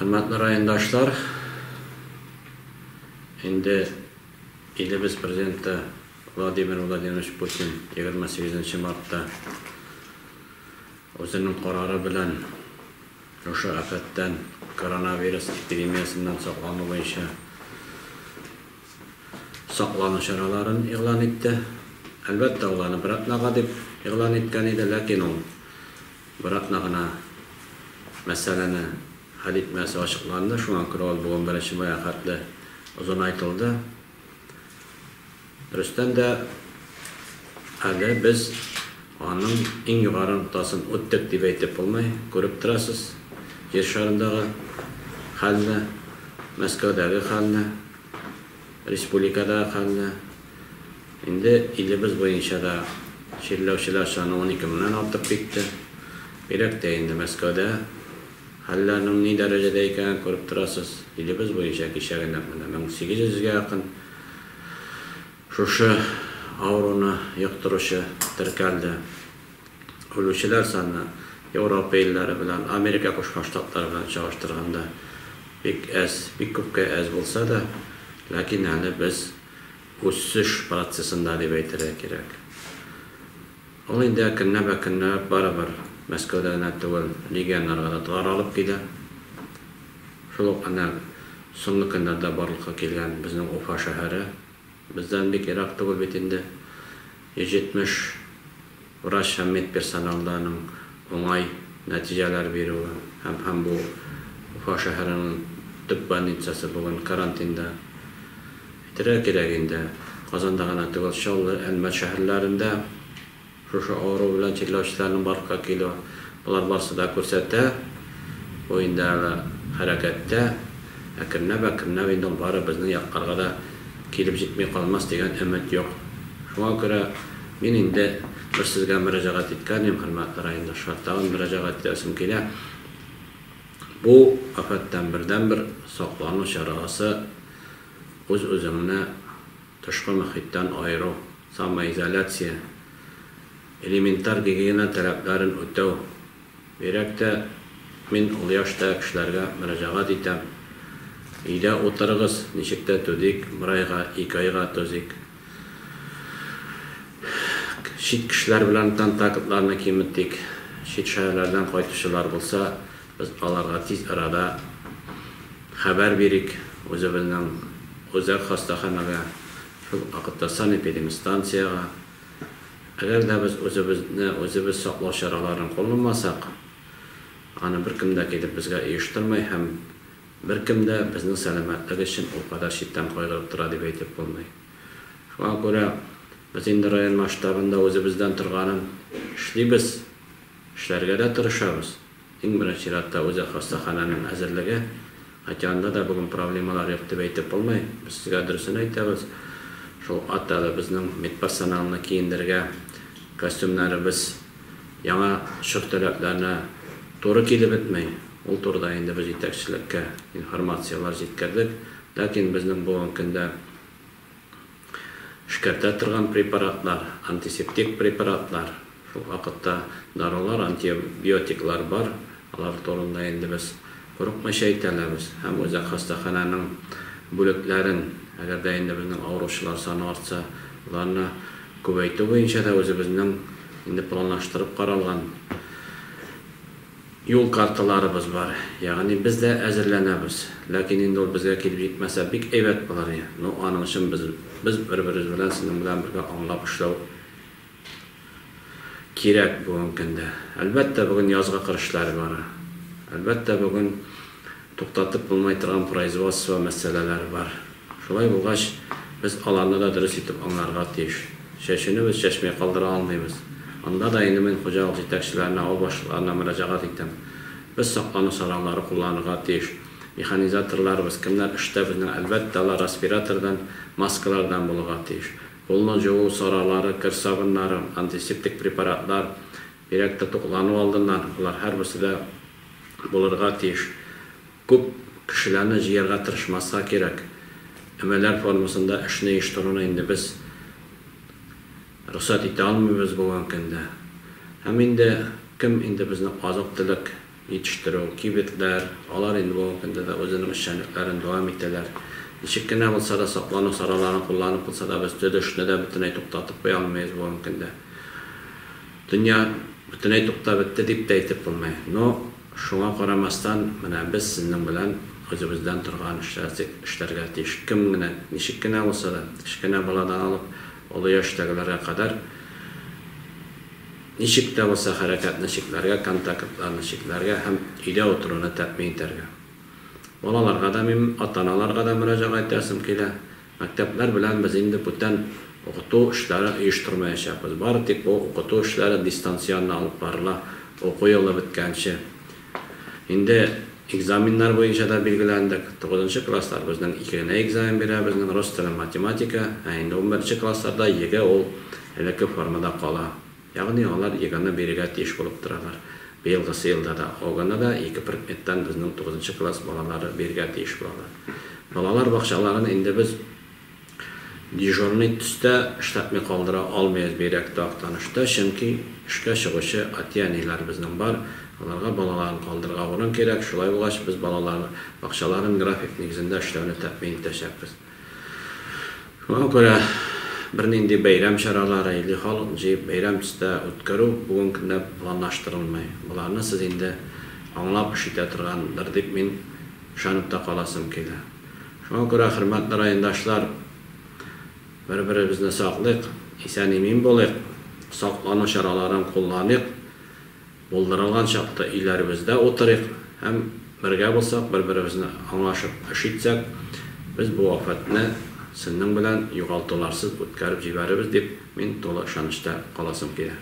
Хөрмәтле райондашлар, инде илебез президенты Владимир Владимирович Путин 28 мартта үзенең карары белән шушы афәттән, коронавирус эпидемиясеннән саклану буенча саклану чараларын игълан итте. Әлбәттә, ул аны бер атнага дип игълан иткән иде, ләкин ул бер атна гына мәсьәләне хәл итмәсе ачыкланды. Шуңа күрә ул бүген 1 майга хәтле озынайтылды. Дөрестән дә, әле без аның иң югары ноктасын үттек дип әйтеп булмый. Күреп торасыз, Җир шарындагы хәлне, Мәскәүдәге хәлне, республикадагы хәлне. Инде илебез буенча да чирләүчеләр саны 12 меңнән артып китте. Бигрәк тә инде Мәскәүдә хәлләрнең ни дәрәҗәдә икәнен күреп торасыз. Илебез буенча кичә генә менә 1800гә якын шушы авыруны йоктыручы теркәлде. Үлүчеләр саны Европа илләре белән, Америка Кушма Штатлары белән чагыштырганда бик әз, бик күпкә әз булса да, ләкин әле без үсеш процессында дип әйтергә кирәк. Ул инде әкренләп-әкренләп барыбер Мәскәүдә генә түгел, регионнарга да таралып килә. Шул ук әнә соңгы көннәрдә барлыкка килгән безнең Уфа шәһәре бездән бик ерак түгел бит инде. 170 врач һәм медперсоналданың уңай нәтиҗәләр бирүе һәм бу Уфа шәһәренең төп больницасы бүген карантинда. Әйтергә кирәк инде, Казанда гына түгел, Чаллы, Әлмәт шәһәрләрендә шушы авыру белән чирләүчеләрнең барлыкка килүе, болар барысы да күрсәтә, бу инде әле хәрәкәттә, әкренләп-әкренләп инде ул бары безнең якларга да килеп җитми калмас дигән өмет юк. Шуңа күрә мин инде бер сезгә мөрәҗәгать иткән идем, хөрмәтле райондашлар, тагын мөрәҗәгать итәсем килә. Бу афәттән бердәнбер саклану чарасы үз-үзеңне тышкы мөхиттән аеру, самоизоляция, элементар гигиена таләпләрен үтәү. Бигрәк тә мин олы яшьтәге кешеләргә мөрәҗәгать итәм. Өйдә утырыгыз, ничек тә түзик, бер айга, ике айга түзик. Чит кешеләр белән контактларны киметик. Чит шәһәрләрдән кайтучылар булса, без аларга тиз арада хәбәр бирик, үзебезнең үзәк хастаханәгә, шул ук вакытта санэпидемстанциягә. Әгәр дә без үзебезне үзебез саклау чараларын кулланмасак, аны беркем дә килеп безгә оештырмый һәм беркем дә безнең сәламәтлек өчен ул кадәр читтән кайгырып тора дип әйтеп булмый. Шуңа күрә без инде район масштабында үзебездән торганын эшлибез, эшләргә дә тырышабыз. Иң беренче чиратта үзәк хастаханәнең әзерлеге. Хотя анда да бүген проблемалар юк дип әйтеп булмый. Без сезгә дөресен әйтәбез. Шул ат әле безнең медперсоналны киендергә, костюмнарыбыз яңа чор таләпләренә туры килеп бетми. Ул турыда инде без җитәкчелеккә информацияләр җиткердек. Ләкин безнең бүгенге көндә эшкәртә торган препаратлар, антисептик препаратлар, шул вакытта дарулар, антибиотиклар бар. Алар турында инде без курыкмыйча әйтә алабыз. Һәм үзәк хастаханәнең бүлекләрен, әгәр дә инде безнең авыручылар саны артса, аларны күбәйтү буенча да үзебезнең инде планлаштырып каралган юл карталарыбыз бар. Ягъни без дә әзерләнәбез. Ләкин инде ул безгә килеп җитмәсә, бик әйбәт булыр иде. Ну, аның өчен без без бер-беребез белән, сезнең белән бергә аңлап эшләү кирәк бүгенге көндә. Әлбәттә, бүген язгы кыр эшләре бара. Әлбәттә, бүген туктатып булмый торган производство мәсьәләләре бар. Шулай булгач, без аларны да дөрес итеп аңларга тиеш. Чәчүне без чәчми калдыра алмыйбыз. Анда да инде мин хуҗалык җитәкчеләренә, авыл башлыкларына мөрәҗәгать итәм. Без саклану чаралары кулланырга тиеш. Механизаторларыбыз, кемнәр эштә безнең, әлбәттә, алар респиратордан, маскалардан булырга тиеш. Кулны җуу чаралары, кер сабыннары, антисептик препаратлар, бигрәк тә туклану алдыннан, болар һәрберсе дә булырга тиеш. Күп кешеләрне җыярга тырышмаска кирәк. Өмәләр формасында эшне оештыруны инде без рөхсәт итә алмыйбыз бүгенге көндә. Һәм инде кем инде безнең азык-төлек җитештерү, кибетләр, алар инде бүгенге көндә дә үзенең эшчәнлекләрен дәвам итәләр. Ничек кенә булса да, саклану чараларын кулланып булса да, без төзелешне дә бөтенләй туктатып куя алмыйбыз бүгенге көндә. Дөнья бөтенләй туктап бетте дип тә әйтеп булмый. Но шуңа карамастан, менә без сезнең белән үзебездән торган эшләр эшләргә тиеш. Кем генә, ничек кенә булса да, кечкенә баладан алып олы яшьтәгеләргә кадәр ничек тә булса хәрәкәтне чикләргә, контактларны чикләргә һәм өйдә утыруны тәэмин итәргә. Балаларга да мин, ата-аналарга да мөрәҗәгать итәсем килә. Мәктәпләр белән без инде бүтән укыту эшләре оештырмаячакбыз. Бары тик бу укыту эшләре дистанционно алып барыла, уку елы беткәнче. Инде экзаменнар буенча да билгеләндек. Тугызынчы класслар безнең ике генә экзамен бирә, безнең рус теле, математика, ә инде унберенче классларда ЕГЭ ул элекке формада кала. Ягъни алар ЕГЭны бирергә тиеш булып торалар. Быелгысы елда да ОГЭны да ике предметтан безнең тугызынчы класс балалары бирергә тиеш булалар. Балалар бакчаларын инде без дежурный төстә эшләтми калдыра алмыйбыз бигрәк тә Актанышта, чөнки эшкә чыгучы әти-әниләр безнең бар, аларга балаларын калдырырга урын кирәк, шулай булгач без балалар бакчаларын график нигезендә эшләүне тәэмин итәчәкбез. Шуңа күрә бернинди бәйрәм чаралары или халык җыеп бәйрәм төстә үткәрү бүгенге көндә планлаштырылмый. Боларны сез инде аңлап эш итә торгандыр дип мин ышанып та каласым килә. Шуңа күрә, хөрмәтле райондашлар, бер-беребезне саклыйк, исән-имин булыйк, саклану чараларын кулланыйк, булдырылган чакта өйләребездә утырыйк һәм бергә булсак, бер-беребезне аңлашып эш итсәк, без бу афәтне сезнең белән югалтуларсыз үткәреп җибәрербез дип мин тулы ышанычта каласым килә.